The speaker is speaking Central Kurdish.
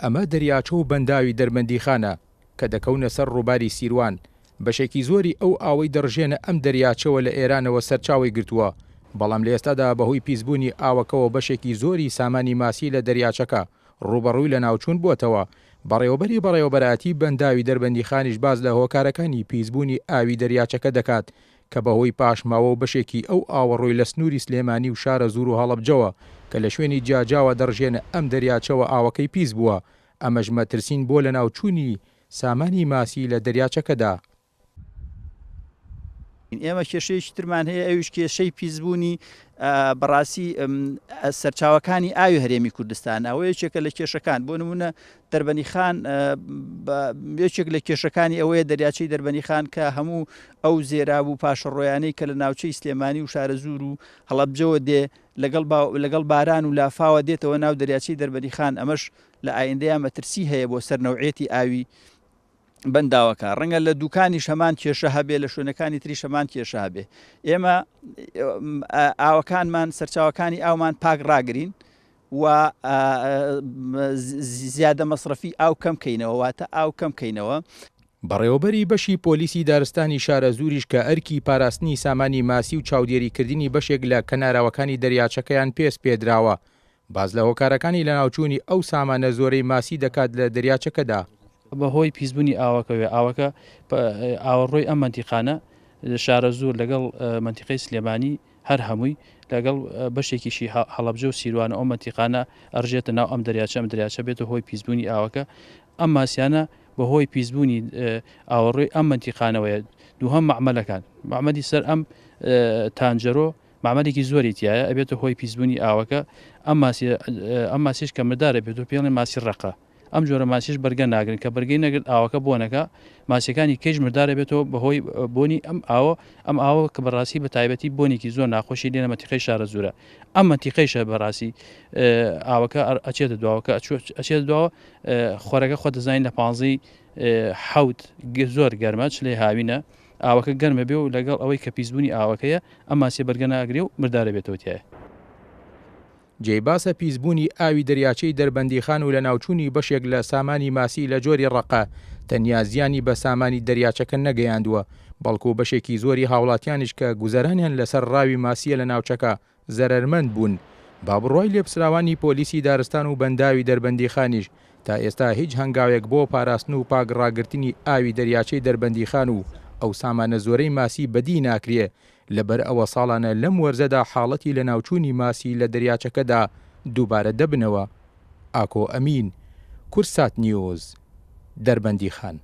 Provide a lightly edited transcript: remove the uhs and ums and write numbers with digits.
ئەمە دەریاچە و بەنداوی دەربەندیخانە کە دەکەونە سەر ڕووباری سیروان، بەشێکی زۆری ئەو ئاوەی دەڕژێنە ئەم دەریاچەوە لە ئێرانەوە سەرچاوەی گرتووە، بەڵام لە ئێستادا بەهۆی پیسبوونی ئاوەکەوە بەشێکی زۆری سامانی ماسی لە دەریاچەکە ڕووبەڕووی لەناوچوون بووەتەوە، بەڕێوەبەری بەڕێوەبەرایەتی بەنداوی دەربەندیخانیش باس لە هۆکارەکانی پیسبوونی ئاوی دەریاچەکە دەکات کە بەهۆی پاشماوە و بەشێکی ئەو ئاوەڕۆی لە سنووری سلێمانی و شارەزوور و هەڵەبجەوە کە لە شوێنی جیاجیاوە دەڕژێنە ئەم دەریاچەوە ئاوەکەی پیس بووە، ئەمەش مەترسین بۆ لەناوچوونی سامانی ماسی لە دەریاچەکەدا. ئێمە کێشەیەکی ترمان هەیە ئەویش کێشەی پیسبوونی بەڕاستی سەرچاوەکانی ئاوی هەرێمی کوردستان ئەوە یەکێکە لە کێشەکان بۆ نمونە دەربەنیخان یەکێک لە کێشەکانی ئەوەیە دەریاچەی دەربەنیخان کە هەموو ئەو زێراب و پاشەڕۆیانەی کە لە ناوچەی سلێمانی و شارەزوور و هەڵەبجەوە دێ لەگەڵ لەگەڵ باران و لافاوە دێتەوە ناو دەریاچەی دەربەنیخان ئەمەش لە ئایندەیە مەترسی هەیە بۆ سەر نەوعێتی ئاوی بەنداوەکە ڕەنگە لە دوکانیش هەمان کێشە هەبێ لە شوێنەکانی تریش هەمان کێشە هەبێ ئێمە ئاوەکانمان سەرچاوەکانی ئاومان پاک ڕاگرین و زیادە مەسرەفی ئاو کەم کەینەوە واتە ئاو کەم کەینەوە. بەڕێوەبەری بەشی پۆلیسی دارستانی شارەزووریش کە ئەرکی پاراستنی سامانی ماسی و چاودێریکردنی بەشێک لە کەناراوەکانی دەریاچەکەیان پێ سپێدراوە، باس لە هۆکارەکانی لەناوچوونی ئەو سامانە زۆرەی ماسی دەکات لە دەریاچەکەدا. بە هۆی پیسبوونی ئاوەکەوێ ئاوەکە ئاوەڕۆی ئەم مەنتیقانە شارەزوور لەگەڵ مەنتیقەی سلێمانی هەر هەمووی لەگەڵ بەشێکیشی هەڵەبجە و سیروان و ئەو مەنتیقانە ئەڕژێتە ناو ئەم دەریاچە ئەم دەریاچە بێتە هۆی پیسبوونی ئاوەکە ئەم ماسیانە بە هۆی پیسبوونی ئاوەڕۆی ئەم مەنتیقانەوەیە دووهەم مەعمەلەکان مەعمەلی سەر ئەم تانجەرۆ مەعمەلێکی زۆری تیایە ئەبێتە هۆی پیسبوونی ئاوەکە ئەم ماسی ئەم ماسیش کە مردارە بێت و پێڵێن ماسی ڕەقە ئەم جۆرە ماسیش بەرگە ناگرن کە بەرگەی نەگرت ئاوەکە بۆنەکە ماسیەکانی کەیش مردارە بێتەوە بەهۆی بۆنی ئەم ئاوە ئەم ئاوە کە بەڕاستی بە تایبەتی بۆنێکی زۆر ناخۆشی لێنە مەتیقەی شارەزوورە ئەم مەتیقەیشە بەڕاستی ئاوەکە ئەچێتە دواوەکە ئەچێتە دواوە خۆرەکە خۆ دەزانین لە پانزەی حەوت زۆر گەرمە چلەی هاوینە ئاوەکە گەرمە بێ و لەگەڵ ئەوەی کە پیسبوونی ئاوەکەیە ئەم ماسیە بەرگە ناگرێ و مردارە بێتەوە تیایە. جێی باسە پیسبوونی ئاوی دەریاچەی دەربەندیخان و لەناوچوونی بەشێک لە سامانی ماسی لە جۆری ڕەقە تەنیا زیانی بە سامانی دەریاچەکە نەگەیاندووە بەڵکو بەشێکی زۆری هاوڵاتیانیش کە گوزەرانیان لەسەر ڕاوی ماسییە لە ناوچەکە زەرەرمەند بوون. بە بڕوای لێپسراوانی پۆلیسی دارستان و بەنداوی دەربەندیخانیش تا ئێستا هیچ هەنگاوێک بۆ پاراستن و پاک ڕاگرتنی ئاوی دەریاچەی دەربەندیخان و ئەو سامانە زۆرەی ماسی بەدی ناکرێ لەبەر ئەوە ساڵانە لەم وەرزەدا حاڵەتی لەناوچوونی ماسی لە دەریاچەکەدا دووبارە دەبنەوە. ئاکۆ ئەمین، کوردسات نیوز، دەربەندیخان.